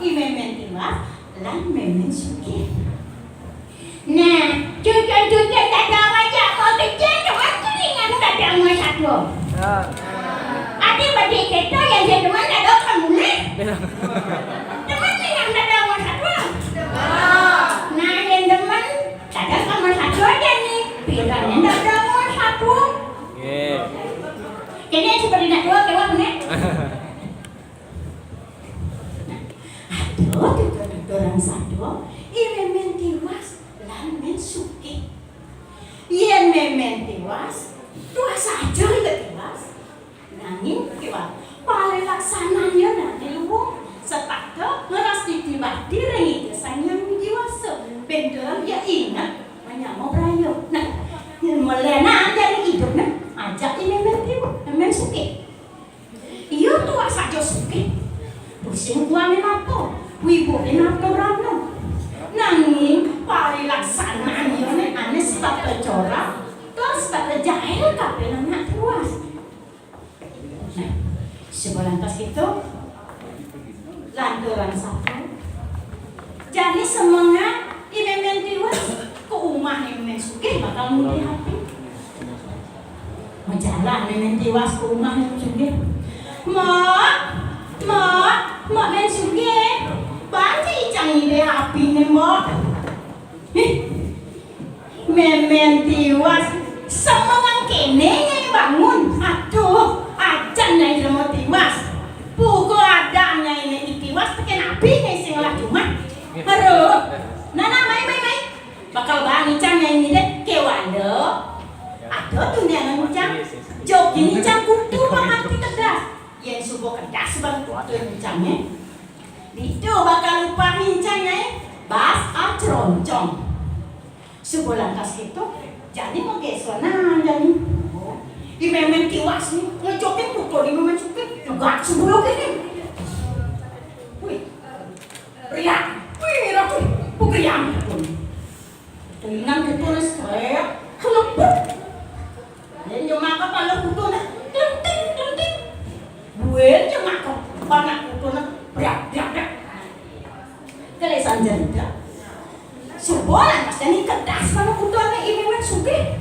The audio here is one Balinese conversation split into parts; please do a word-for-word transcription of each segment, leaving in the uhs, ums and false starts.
I Mémén Tiwas lan Mémén Sugih. Nah, cucun-cucun dada wajah mau kecil, cuman kuningan dada mau satu. Adi badi kita yang dia demen dada kamu nih. Demen ningan dada mau satu. Nah, yang demen dada sama satu aja nih. Bilangnya dada mau satu. Jadi seperti nak dua kewak nih. Aduh, tutur-tuturan satua, I Mémén Tiwas lan Mén Sugih. Yén Mémén Tiwas, tuah saja ya Tiwas. Nanging Tiwas, parilaksanané nanging luwung, setata ngrastiti bakti ring Ida Sang Hyang Widhi Wasa. Bénten ya inget manyama braya. Nah, melenan dari idupné ajak I Mémén Tiwas, Mémén Sugih. Iya tuah saja sugih. Tusing uangé napa, wibuhé napa brana. Nanging parilaksanané ané setata corak, tur setata jail kabéh anak Tiwas. Nah, salantas kéto, lantaran sato, jani semengan I Mémén Tiwas ka umahé Mémén Sugih bakal nudih api. Majalan Mémén Tiwas ka umah Mémén Sugih. "Mbok, Mbok, Mbok Mén Sugih. Banci icang nudih apiné, Mbok." Ih, Mémén Tiwas, semengan kéné nyai bangun. Aduh, ajan nyai lemo Tiwas. Puguh adan nyai né I Tiwas, tekén api nyai sing ngelah jumah. Aduh. Nah, nah, mai, mai, mai. Bakal baan icang nyai nudih kéwala. Ada tundangan icang. Jogin icang kutu pang ati kedas. Yén suba kedas bang kutu icangé. Ditu bakal upah icang nyai. Bas acroncong. Suba lantas kéto, jani magesonan jani. I Mémén Tiwas né, ngejokin kutu I Mémén Sugih, nyegat suba kéné. Wih, riang, wih, ratu, pugriang. Tuingan kutu né srét, kelepuk. Yén nyemak kepala kutu né, tling, tling, tling, tling. Buin nyemak kepala kutu né, brak, brak, brak. Gelisan jerita. Suba lantas jani kedas manuk kutuné I Mémén Sugih.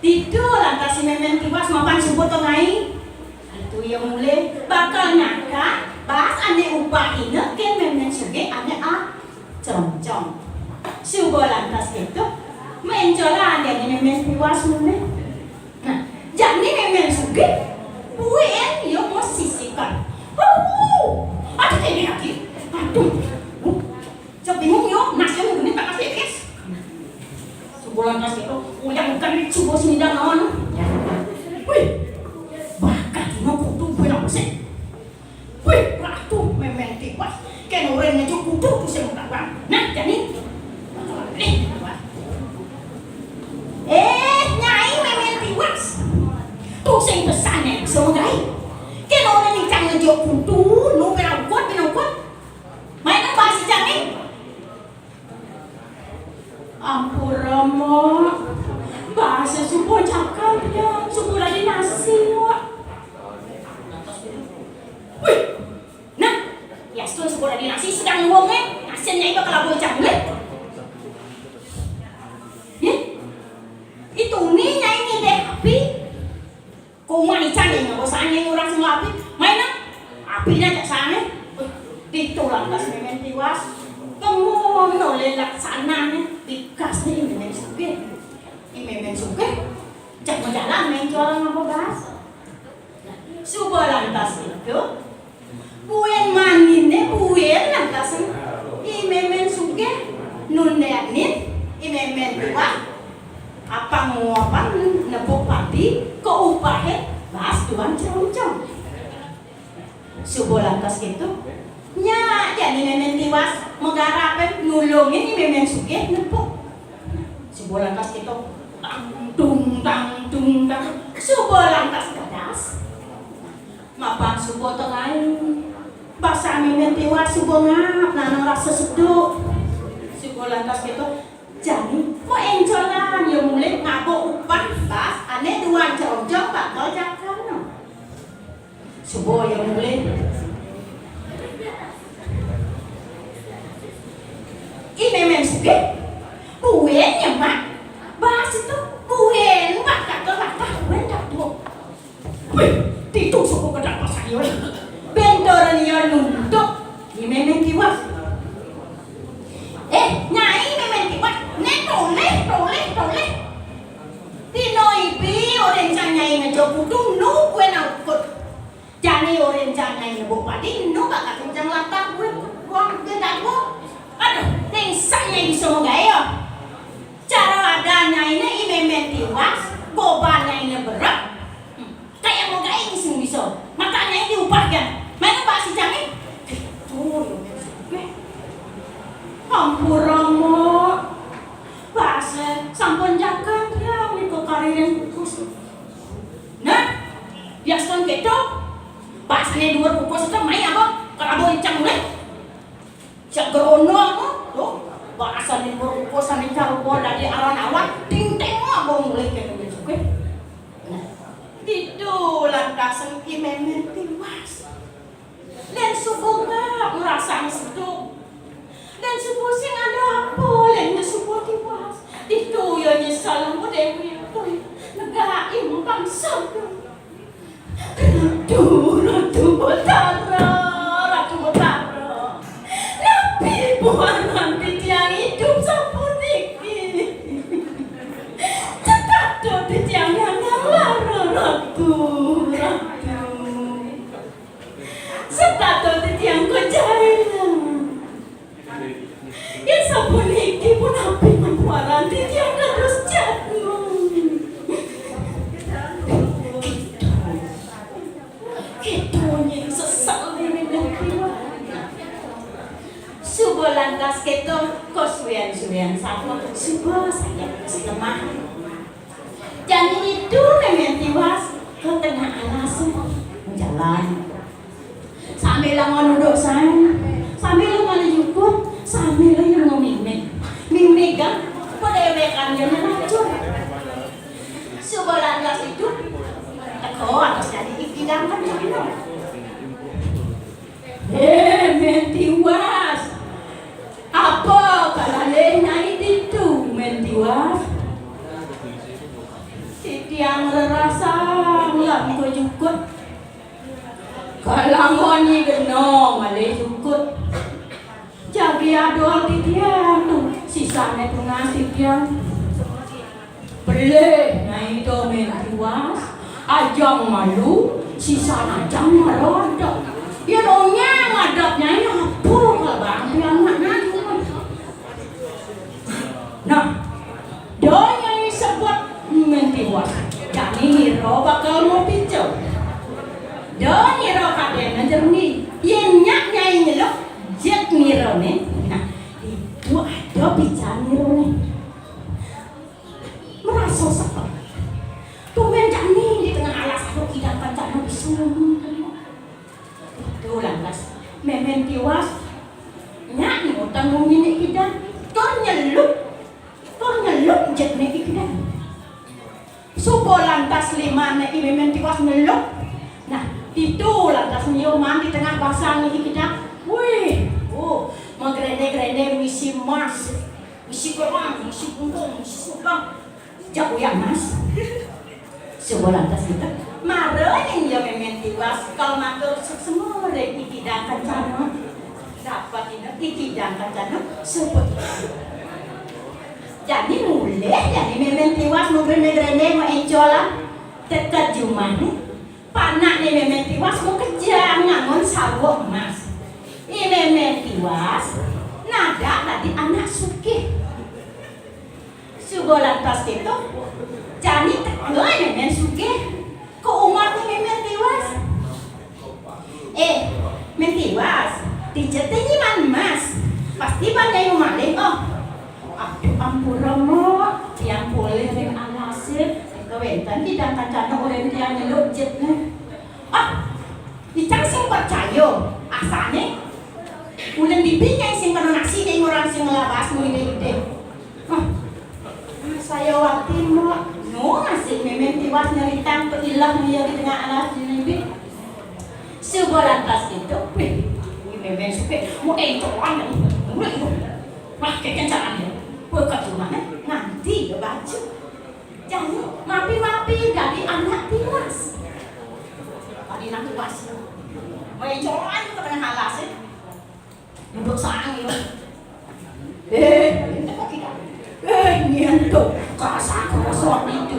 Ditu lantas I Mémén Tiwas mapan suba tengahé. Ditu ia mulih bakal nyakan, bas ané upahina kén Mémén Sugih ané acroncong. Suba lantas kéto, méncolan jani Mémén Tiwas mulih. Nah, jani Mémén Sugih, buin ia masisikan. Hau! Ada kéné lagi. Aduh. Huh. Cék bingung ia, nasi yang bener tak kasih es. Suba lantas kéto, uyang kan suba sing nyidang naon. Wih, bakal dina kutu buin aku sih. Wih, ratu Mémén Tiwas. Kén orang ngejuk kutu tuh sing ketahuan. Nah, jani. Nih, Eh, Nyai Mémén Tiwas. Tusing pesan né, semogai. Kén orang icang ngejuk kutu, nu penangkut, penangkut. Main apa sih, Cang, nih? Ampura, Mak. Bahasa suba cakap, ya. Suba lagi nasi, Mak. Wih, nah, yastun suba lagi nasi sedang luwung, eh. Nasi nyai bakal labuh icang, eh. Ih, itu nih nyai nudih api. Kuman icang nyai ngabosang nyai ngurang sing api. Main, nah. Apiné ajak sangé. Wih, ditu lantas Mémén Tiwas. Kemu nolé laksanané. Dikasné I Mémén Sugih. I Mémén Sugih. Jak majalan main jualan ngabas. Suba lantas ditu, buin maniné buin lantas I Mémén Sugih nundénin I Mémén Tiwas apang nguapang nepuk padi, ka upahé bas duang croncong. Suba lantas kéto, nyak jani Mémén Tiwas magarapé nulungin I Mémén Sugih nepuk. Suba lantas kéto, tang dung tang dung tang. Suba lantas kedas. Mapan suba tengahé. Basa Mémén Tiwas suba ngap, nana rasa seduk. Suba lantas kéto, jani, mau éncolan, ia mulih ngaba upah, bas, ané duang croncong bakal jakalna. Suba ia mulih. Bentoran ia nuntuk, ia Mémén Tiwas. "Eh, Nyai Mémén Tiwas, né tolih, tolih, tolih. Dina ibi orahang Nyai ngeja putu, nu kué naukut. Jani orahang Nyai nebuk padi, nu bakal kencang latah kué buang ke dagua. Aduh, ningsa Nyai bisa magaé ia. Cara ada Nyai né i Mémén Tiwas, goban Nyai né berek. Hmm. Kaya mau gaé sing bisa. Maka Nyai diubah kan. Mana Mbak si Cangé?" Gitu. Ampura, Mbok. Bahasa sampun jakan ya, miko kariring kukus. Nah, biasa kan gitu. Bahasanya dua kukus itu main apa? Kalau mau icang mulai. Cak gerono aku, tuh, bahasane bungkusan cara gua dari awan-awan, ting-ting aku mulih kene juga. Nah, ditu lantas i Mémén Tiwas. Lén suba nggak ngerasang seduk. Lén suba sing ada apa, lén suba Tiwas. Ditu ya nyesel, Mbok Déwi, negak impang seduk. Ratu, Ratu Betara, Ratu Betara. Napi buaran titiang idup sapuniki? Setata titiang nyandang lara, Ratu, Ratu. Setata titiang kejailan. Yén sapuniki punapi mapuaran titiang dados jadma. Kéto. Kéto nyai sesel diri. Suba lantas kéto, kasuwian-suwian sampun suba saking lemah. Jani ditu Mémén Tiwas ka tengah alas jalan. Sambil ngunuduk saé, sambil ngalih jukut, sambil ngemimik. Mimik kan, padéwékan jani lacur. Suba lantas ditu, teka atas jani i kidang kencana. "Hé, Mén Tiwas. Apa kalalih nyai ditu, Mén Tiwas?" "Titiang rerasang lan kajukut." "Kalangon nyi gena malih jukut. Jagi adol titiang, sisané tunas titiang." "Pelih, Nyai to Mén Tiwas. Ajang malu, sisan ajang marodok. Yén onyang ngadap Nyai apa kalebang pianak Nyai?" Nah, da Nyai sebut Mén Tiwas. Jani nira bakal mapica. Da nira kadén jernih. Yén nyak Nyai nyeluk jit nirané. Nah, ditu ada pican nirané. Merasa sepi. Tumbén jani di tengah alas ada kidang kencana bisa ngomong. Ditu lantas Mémén Tiwas. Nyak ngutang ngomong i kidang. Tur nyeluk. Tur nyeluk jitné i kidang. Suba lantas limané i Mémén Tiwas nyeluk. Nah, ditu lantas nyiuman di tengah basang i kidang. Wih, oh, magréndé-gréndé misi emas. Misi gelang, misi punggung, misi sudang. Jak uyak emas. Suba lantas ditu. Mara nyen ia Mémén Tiwas kal matur suksma ring i kidang kencana. Dapat dina i kidang kencana suba. Jani mulih jani Mémén Tiwas magréndé-gréndé maéncolan. Teka jumahné, panakné Mémén Tiwas makejang ngangon sawuk emas. I Mémén Tiwas nadak dadi anak sugih. Suba lantas kéto, jani teka Mémén sugih ka umahné Mémén Tiwas. "Eh, Mén Tiwas, dija té nyimpen emas? Pasti ban Nyai mamalih, oh." "Aduh, ampura, Mbok. Tiang polih ring alasé, teka wénten kidang kencana orahang tiang nyeluk jitné." "Ah, icang sing percaya. Asané ulun bibi Nyai sing kena nasi, Nyai ngorahang sing ngelabas ngidih-ngidih." "Hah, saya wati, Mbok." Nu masih Mémén Tiwas nyeritang pailah ia di tengah alas jani. Suba lantas kéto, wih, i Mémén sugih, mau éncolan, mulih, wah, kekencangan ya. Buka jumahné, nganti ya baju. Jani, mapi-mapi dadi anak Tiwas. Dadi anak Tiwas. Rencoan itu kena halas, eh. Duduk sang itu. Eh, eh, nyentuh. Kerasa-kerasa itu.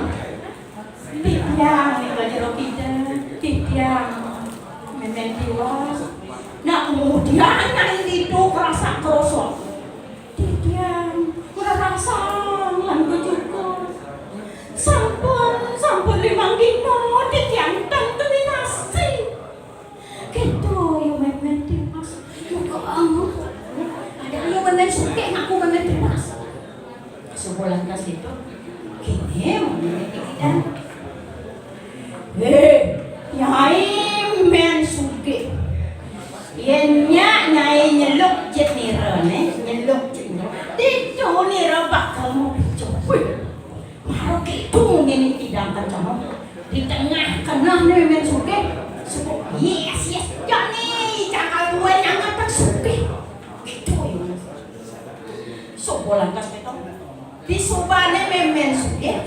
Titiang nih, belajar kita. Titiang. Memang Tiwas. Nah, kemudian yang itu kerasa-kerasa. Titiang. Kerasa. Lan juga. Sampun, sampun limang dino. Titiang tentu nasi. Gitu, yo memang Tiwas. Yo kok angguk. Ada yo memang Sugih, ngaku memang Tiwas. Suba lantas itu, kene memang Tiwas. Hei, Nyai Men Sugih. Yen nyak Nyai nyeluk jet nira ne, nyeluk jet nira. Ditu nira bakal mau picok. Wih, Mara kéto ngéné kidang kenceng. Di tengah keneh né Men Sugih. Suba, yes, yes. Jani cakal duwé nyangketang Sugih. Kéto ya. Suba lantas kéto. Disubané Men Sugih.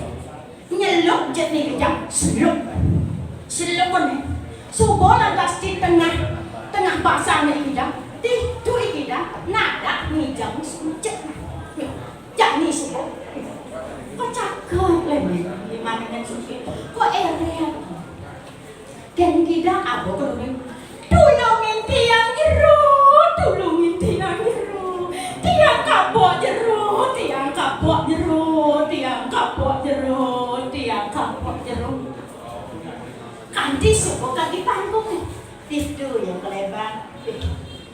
Nyeluk jet né kidang, seluk. Seluk né. Suba lantas di tengah, tengah basang né kidang. Ditu kidang, nadak ngijang sucet. Jani suba. Kok cakep lé, Mén? Gimana kan Sugih? Kok éréng? Dén kidang apa keduné? Tulungin tiang jero, tulungin tiang jero. Tiang kapok jero, tiang kapok jero, tiang kapok jero, tiang kapok jero. Kanti suba kaki panggung. Ditu ya keleban.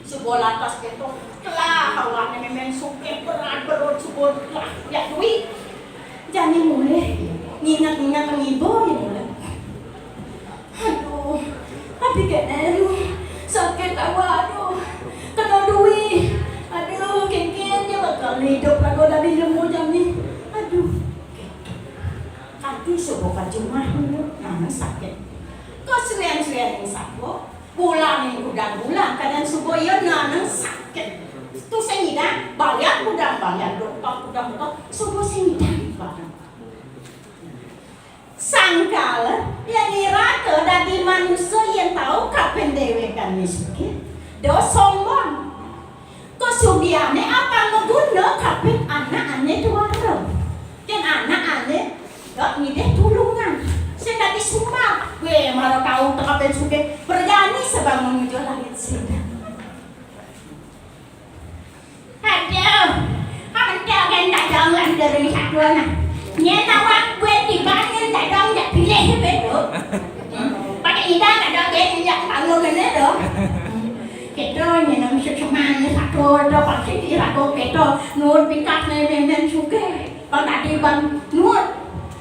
Suba lantas kéto, telah awané Men Sugih berat perut suba telah ya duit. Jani mulih, nginget-nginget ngiba ya mulih. Aduh, ati kéné, aduh, sakit awak, aduh, kena duit. Aduh, kénkén ya bakal idup raga dadi lemu jani. Aduh, kanti suba ka jumah dulu, nah sakit. Kok suwén-suwén ing saku, Bulan ing gudang bulan, kadén suba ya nanang sakit. Tu sing ngidang, balian gudang balian, dokter gudang dokter, suba sing ngidang bareng. Sangkala, yén iraga dadi manusa yén tau kapin déwékané sugih, da sombong. Kasugihané apan maguna kapin anakané tuara. Yén anakané dot ngidih tulungan. Sing dadi sumbar. Wéh, mara tau teka kapin sugih. Berjani sebangun nuju langit sida. Aduh, kamen kagén dadong lan dari satuan. Nyén awak gue tiba nyén dadong jak pilih bedo. Pada ida dadong dia tinjak tanggung ini doh. Kita nyenam sesemani satu doh pasti iraga kita nuwun bikasné Men Sugih. Bang tadi bang nuwun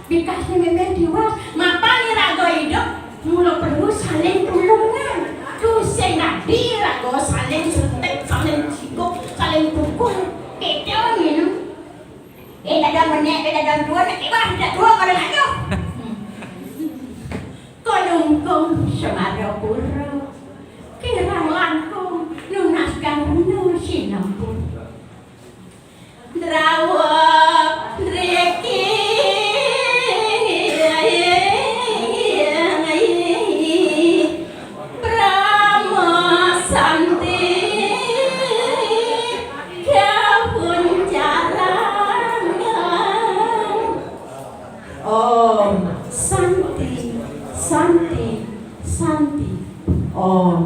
bikasné Men Tiwas. Mapan iraga idup mula perlu saling tulungan. Tuh sing dadi iraga saling suntik, saling jikuk, saling pukul. Kita nyenam. Eh, dadong menék, eh, dadong tua, nak kewah, dah tua kalau ngayuh. Kalungkung Semarapura, kirang langkung nunas karna sinampuh. Drawuh driki Parama Santi Gabun Jarangan. Om Santi, Santi, Santi. Om.